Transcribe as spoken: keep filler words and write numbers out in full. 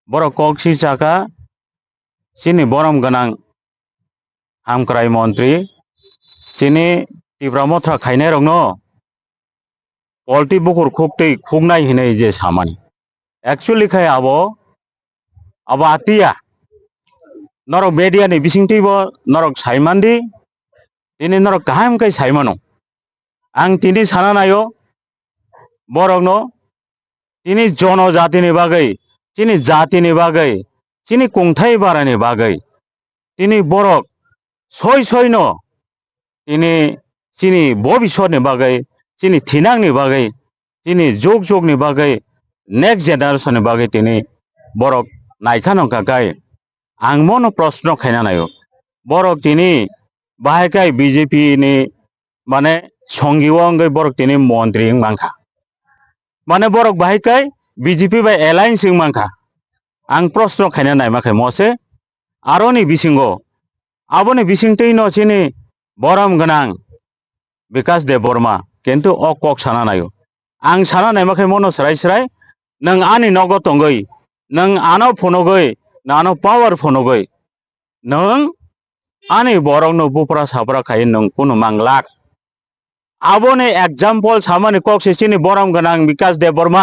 Borok kok si chaka, chini borom gwnang hamkrai montri, chini Tipra Motha khainairokno polti bukur khuktwi khuknai hinwi je samani. Actually khai abo, abo atiya. Norok media ni bisingtwi bo norok saimandi, tini norok kaham khai saimano. Ang tini sana nayo, borokno tini jonojatini bagwi, chini jatini bagwi, chini kungthai barani bagwi, tini borok soi soino tini chini bobisotni bagwi, chini thinangni bagwi, chini jug jugni bagwi, next generation ni bagwi tini borok naikha nongkha kai. Ang mono proshno khaina naio. Borok tini bahai kai B J P ni, mane, songi o wngwi borok tini montri wng mankha. Mane borok bahai kai B J P bai alliance wng mankha. Ang proshno khaina naima khe mose, aroni bisingo, aboni bisingtwi no chini borom gwnang Bikash Debbarma kintu o kok sana naio. Ang sana naima khe mono srai srai, nwng ani nogo tongwi, nwng ano phunugwi, nwng ano power phunugwi, nwng ani borokno bupra sapra khai nwng kunu manglak. Aboni example samani kok se chini borom gwnang Bikash Debbarma.